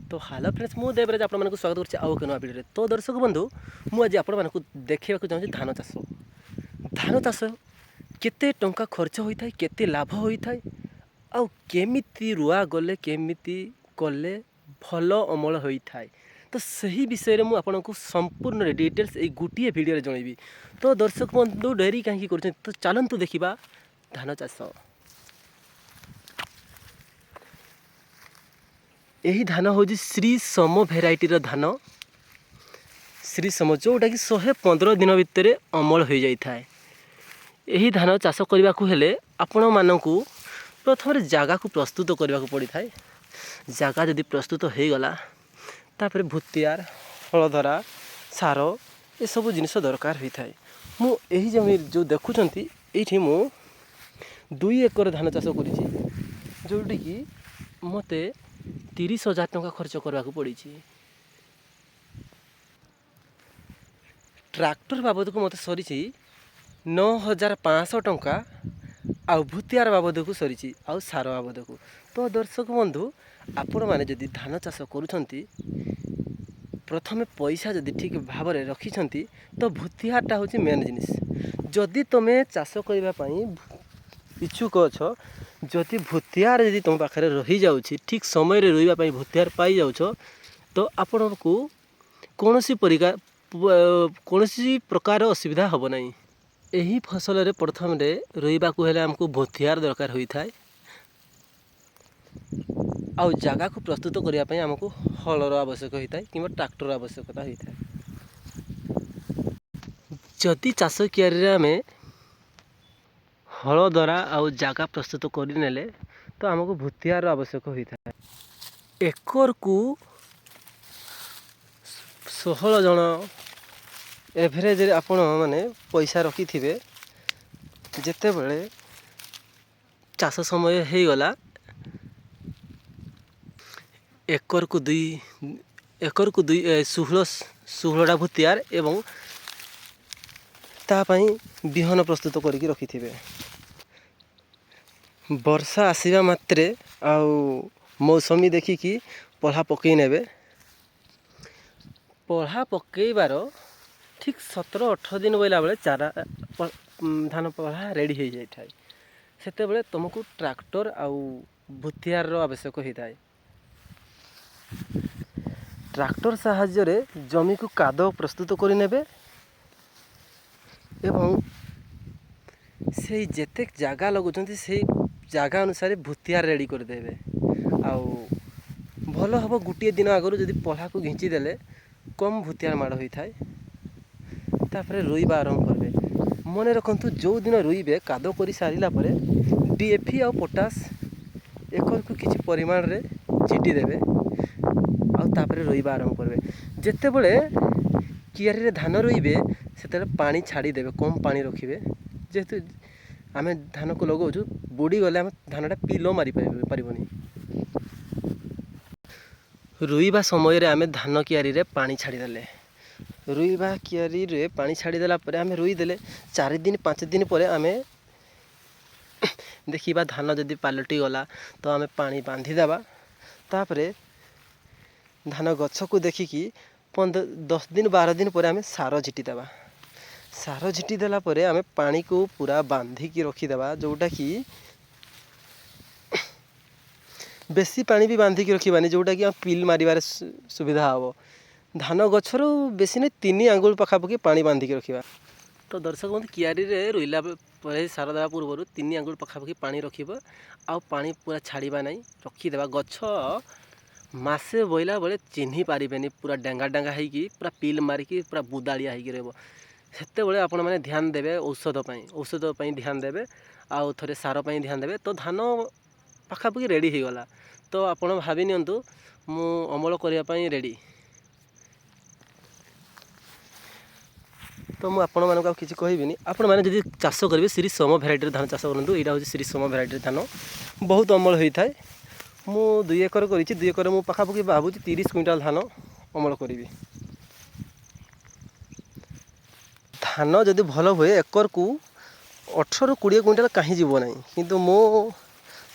ତ hello friends, ମୁଁ ଦେବରାଜ ଆପଣମାନଙ୍କୁ ସ୍ୱାଗତ କରୁଛି ଆଉ ଏକ ନୂଆ ଭିଡ଼ିଓରେ। ତ ଦର୍ଶକ ବନ୍ଧୁ, ମୁଁ ଆଜି ଆପଣମାନଙ୍କୁ ଦେଖାଇବାକୁ ଚାହୁଁଛି ଧାନ ଚାଷ। ଧାନ ଚାଷ କେତେ ଟଙ୍କା ଖର୍ଚ୍ଚ ହୋଇଥାଏ, କେତେ ଲାଭ ହୋଇଥାଏ ଆଉ କେମିତି ରୁଆ ଗଲେ, କେମିତି କଲେ ଭଲ ଅମଳ ହୋଇଥାଏ, ତ ସେହି ବିଷୟରେ ମୁଁ ଆପଣଙ୍କୁ ସମ୍ପୂର୍ଣ୍ଣ ଡିଟେଲ୍ସ ଏଇ ଗୋଟିଏ ଭିଡ଼ିଓରେ ଜଣାଇବି। ତ ଦର୍ଶକ ବନ୍ଧୁ, ଡେରି କାହିଁକି କରୁଛନ୍ତି? ତ ଚାଲନ୍ତୁ ଦେଖିବା ଧାନ ଚାଷ। ଏହି ଧାନ ହେଉଛି ଶ୍ରୀ ସମ ଭେରାଇଟିର ଧାନ, ଶ୍ରୀ ସମ, ଯେଉଁଟାକି 115 ଦିନ ଭିତରେ ଅମଳ ହୋଇଯାଇଥାଏ। ଏହି ଧାନ ଚାଷ କରିବାକୁ ହେଲେ ଆପଣମାନଙ୍କୁ ପ୍ରଥମରେ ଜାଗାକୁ ପ୍ରସ୍ତୁତ କରିବାକୁ ପଡ଼ିଥାଏ। ଜାଗା ଯଦି ପ୍ରସ୍ତୁତ ହୋଇଗଲା, ତାପରେ ଭୁତିଆର, ହଳଧରା, ସାର ଏସବୁ ଜିନିଷ ଦରକାର ହୋଇଥାଏ। ମୁଁ ଏହି ଜମି ଯେଉଁ ଦେଖୁଛନ୍ତି, ଏଇଠି ମୁଁ 2 ଏକର ଧାନ ଚାଷ କରିଛି, ଯେଉଁଠିକି ମୋତେ 30,000 ଟଙ୍କା ଖର୍ଚ୍ଚ କରିବାକୁ ପଡ଼ିଛି। ଟ୍ରାକ୍ଟର ବାବଦକୁ ମୋତେ ସରିଛି 9,500 ଟଙ୍କା ଆଉ ଭୁତିଆର ବାବଦକୁ ସରିଛି ଆଉ ସାର ବାବଦକୁ। ତ ଦର୍ଶକ ବନ୍ଧୁ, ଆପଣମାନେ ଯଦି ଧାନ ଚାଷ କରୁଛନ୍ତି, ପ୍ରଥମେ ପଇସା ଯଦି ଠିକ୍ ଭାବରେ ରଖିଛନ୍ତି, ତ ଭୁତିଆରଟା ହେଉଛି ମେନ୍ ଜିନିଷ। ଯଦି ତୁମେ ଚାଷ କରିବା ପାଇଁ ଇଚ୍ଛୁକ ଅଛ, ଯଦି ଭୁତିଆର ଯଦି ତୁମ ପାଖରେ ରହିଯାଉଛି, ଠିକ୍ ସମୟରେ ରୋଇବା ପାଇଁ ଭୁତିଆର ପାଇଯାଉଛ, ତ ଆପଣଙ୍କୁ କୌଣସି ପ୍ରକାର ଅସୁବିଧା ହେବ ନାହିଁ। ଏହି ଫସଲରେ ପ୍ରଥମରେ ରୋଇବାକୁ ହେଲେ ଆମକୁ ଭୁତିଆର ଦରକାର ହୋଇଥାଏ ଆଉ ଜାଗାକୁ ପ୍ରସ୍ତୁତ କରିବା ପାଇଁ ଆମକୁ ହଳର ଆବଶ୍ୟକ ହୋଇଥାଏ କିମ୍ବା ଟ୍ରାକ୍ଟର ଆବଶ୍ୟକତା ହୋଇଥାଏ। ଯଦି ଚାଷ କିଆରିରେ ଆମେ ହଳ ଦ୍ୱାରା ଆଉ ଜାଗା ପ୍ରସ୍ତୁତ କରିନେଲେ, ତ ଆମକୁ ଭୁତିଆର ଆବଶ୍ୟକ ହୋଇଥାଏ। ଏକରକୁ 16 ଜଣ ଏଭରେଜରେ ଆପଣ ମାନେ ପଇସା ରଖିଥିବେ। ଯେତେବେଳେ ଚାଷ ସମୟ ହେଇଗଲା, ଏକରକୁ ଦୁଇ ଏକରକୁ ଦୁଇ 16 16ଟା ଭୁତିଆର ଏବଂ ତା ପାଇଁ ବିହନ ପ୍ରସ୍ତୁତ କରିକି ରଖିଥିବେ। ବର୍ଷା ଆସିବା ମାତ୍ରେ ଆଉ ମୌସମୀ ଦେଖିକି ପଲ୍ହା ପକାଇ ନେବେ। ପଲ୍ହା ପକାଇବାର ଠିକ୍ 17-18 ଦିନ ବୋଇଲା ବେଳେ ଚାରା ଧାନ ପଲ୍ହା ରେଡ଼ି ହେଇଯାଇଥାଏ। ସେତେବେଳେ ତୁମକୁ ଟ୍ରାକ୍ଟର ଆଉ ଭୁତିଆରର ଆବଶ୍ୟକ ହୋଇଥାଏ। ଟ୍ରାକ୍ଟର ସାହାଯ୍ୟରେ ଜମିକୁ କାଦୁଅ ପ୍ରସ୍ତୁତ କରିନେବେ ଏବଂ ସେଇ ଯେତେ ଜାଗା ଲଗାଉଛନ୍ତି, ସେଇ ଜାଗା ଅନୁସାରେ ଭୁତିଆର ରେଡ଼ି କରିଦେବେ। ଆଉ ଭଲ ହେବ ଗୋଟିଏ ଦିନ ଆଗରୁ ଯଦି ପଲ୍ହାକୁ ଘିଞ୍ଚି ଦେଲେ କମ୍ ଭୁତିଆର ମାଡ଼ ହୋଇଥାଏ। ତାପରେ ରୋଇବା ଆରମ୍ଭ କରିବେ। ମନେ ରଖନ୍ତୁ, ଯେଉଁଦିନ ରୋଇବେ, କାଦୁଅ କରି ସାରିଲା ପରେ ଡିଏପି ଆଉ ପଟାସ ଏକରକୁ କିଛି ପରିମାଣରେ ଛିଟି ଦେବେ ଆଉ ତାପରେ ରୋଇବା ଆରମ୍ଭ କରିବେ। ଯେତେବେଳେ କିଆରିରେ ଧାନ ରୋଇବେ, ସେତେବେଳେ ପାଣି ଛାଡ଼ିଦେବେ, କମ୍ ପାଣି ରଖିବେ। ଯେହେତୁ ଆମେ ଧାନକୁ ଲଗାଉଛୁ, ବୁଡ଼ିଗଲେ ଆମେ ଧାନଟା ପିଲ ମାରି ପାରିବନି। ରୋଇବା ସମୟରେ ଆମେ ଧାନ କିଆରିରେ ପାଣି ଛାଡ଼ିଦେଲେ, ରୋଇବା କିଆରିରେ ପାଣି ଛାଡ଼ିଦେଲା ପରେ ଆମେ ରୋଇଦେଲେ, 4 ଦିନ 5 ଦିନ ପରେ ଆମେ ଦେଖିବା ଧାନ ଯଦି ପାଲଟି ଗଲା, ତ ଆମେ ପାଣି ବାନ୍ଧିଦେବା। ତାପରେ ଧାନ ଗଛକୁ ଦେଖିକି 15 10 ଦିନ 12 ଦିନ ପରେ ଆମେ ସାର ଝିଟିଦେବା। ସାର ଝିଟି ଦେଲା ପରେ ଆମେ ପାଣିକୁ ପୁରା ବାନ୍ଧିକି ରଖିଦେବା, ଯେଉଁଟାକି ବେଶୀ ପାଣି ବି ବାନ୍ଧିକି ରଖିବାନି, ଯେଉଁଟାକି ଆମ ପିଲ୍ ମାରିବାରେ ସୁବିଧା ହେବ। ଧାନ ଗଛରୁ ବେଶୀ ନାହିଁ, 3 ଆଙ୍ଗୁଳ ପାଖାପାଖି ପାଣି ବାନ୍ଧିକି ରଖିବା। ତ ଦର୍ଶକ ବନ୍ଧୁ, କିଆରିରେ ରୋଇଲା ପରେ ସାର ଦେବା ପୂର୍ବରୁ 3 ଆଙ୍ଗୁଳ ପାଖାପାଖି ପାଣି ରଖିବା ଆଉ ପାଣି ପୁରା ଛାଡ଼ିବା ନାହିଁ, ରଖିଦେବା। ଗଛ ମାସେ ବଇଲା ବେଳେ ଚିହ୍ନି ପାରିବେନି, ପୁରା ଡେଙ୍ଗା ଡେଙ୍ଗା ହେଇକି, ପୁରା ପିଲ୍ ମାରିକି ପୁରା ବୁଦାଳିଆ ହେଇକି ରହିବ। ସେତେବେଳେ ଆପଣମାନେ ଧ୍ୟାନ ଦେବେ ଔଷଧ ପାଇଁ, ଔଷଧ ପାଇଁ ଧ୍ୟାନ ଦେବେ ଆଉ ଥରେ ସାର ପାଇଁ ଧ୍ୟାନ ଦେବେ। ତ ଧାନ ପାଖାପାଖି ରେଡ଼ି ହେଇଗଲା, ତ ଆପଣ ଭାବି ନିଅନ୍ତୁ ମୁଁ ଅମଳ କରିବା ପାଇଁ ରେଡ଼ି। ତ ମୁଁ ଆପଣମାନଙ୍କୁ ଆଉ କିଛି କହିବିନି। ଆପଣମାନେ ଯଦି ଚାଷ କରିବେ, ଶ୍ରୀ ସୋମ ଭେରାଇଟିର ଧାନ ଚାଷ କରନ୍ତୁ। ଏଇଟା ହେଉଛି ଶ୍ରୀ ସୋମ ଭେରାଇଟିର ଧାନ, ବହୁତ ଅମଳ ହୋଇଥାଏ। ମୁଁ 2 ଏକର କରିଛି। 2 ଏକର ମୁଁ ପାଖାପାଖି ଭାବୁଛି 30 କୁଇଣ୍ଟାଲ ଧାନ ଅମଳ କରିବି। ଧାନ ଯଦି ଭଲ ହୁଏ, ଏକରକୁ 18ରୁ 20 କୁଇଣ୍ଟାଲ କାହିଁ ଯିବ ନାହିଁ। କିନ୍ତୁ ମୁଁ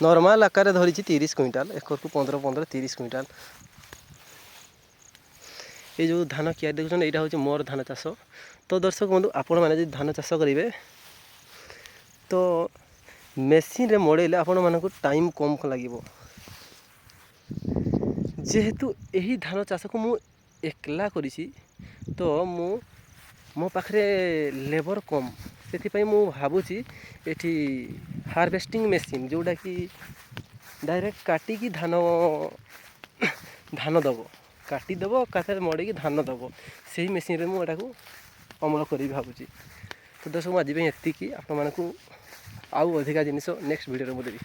ନର୍ମାଲ୍ ଆକାରରେ ଧରିଛି 30 କୁଇଣ୍ଟାଲ, ଏକରକୁ 15 15 30 କୁଇଣ୍ଟାଲ। ଏଇ ଯେଉଁ ଧାନ କିଆରି ଦେଖୁଛନ୍ତି, ଏଇଟା ହେଉଛି ମୋର ଧାନ ଚାଷ। ତ ଦର୍ଶକ ବନ୍ଧୁ, ଆପଣମାନେ ଯଦି ଧାନ ଚାଷ କରିବେ, ତ ମେସିନ୍ରେ ମଡ଼େଇଲେ ଆପଣମାନଙ୍କୁ ଟାଇମ୍ କମ୍ ଲାଗିବ। ଯେହେତୁ ଏହି ଧାନ ଚାଷକୁ ମୁଁ ଏକଲା କରିଛି, ତ ମୁଁ ମୋ ପାଖରେ ଲେବର୍ କମ୍, ସେଥିପାଇଁ ମୁଁ ଭାବୁଛି ଏଠି ହାରଭେଷ୍ଟିଂ ମେସିନ୍, ଯେଉଁଟାକି ଡାଇରେକ୍ଟ କାଟିକି ଧାନ ଦେବ, କାଟିଦେବ, ଏକାଥରେ ମଡ଼େଇକି ଧାନ ଦେବ, ସେଇ ମେସିନ୍ରେ ମୁଁ ଏଟାକୁ ଅମଳ କରିବି ଭାବୁଛି। ତ ଦର୍ଶକ, ମୁଁ ଆଜି ପାଇଁ ଏତିକି। ଆପଣମାନଙ୍କୁ ଆଉ ଅଧିକା ଜିନିଷ ନେକ୍ସଟ ଭିଡ଼ିଓରେ ମୁଁ ଦେବି।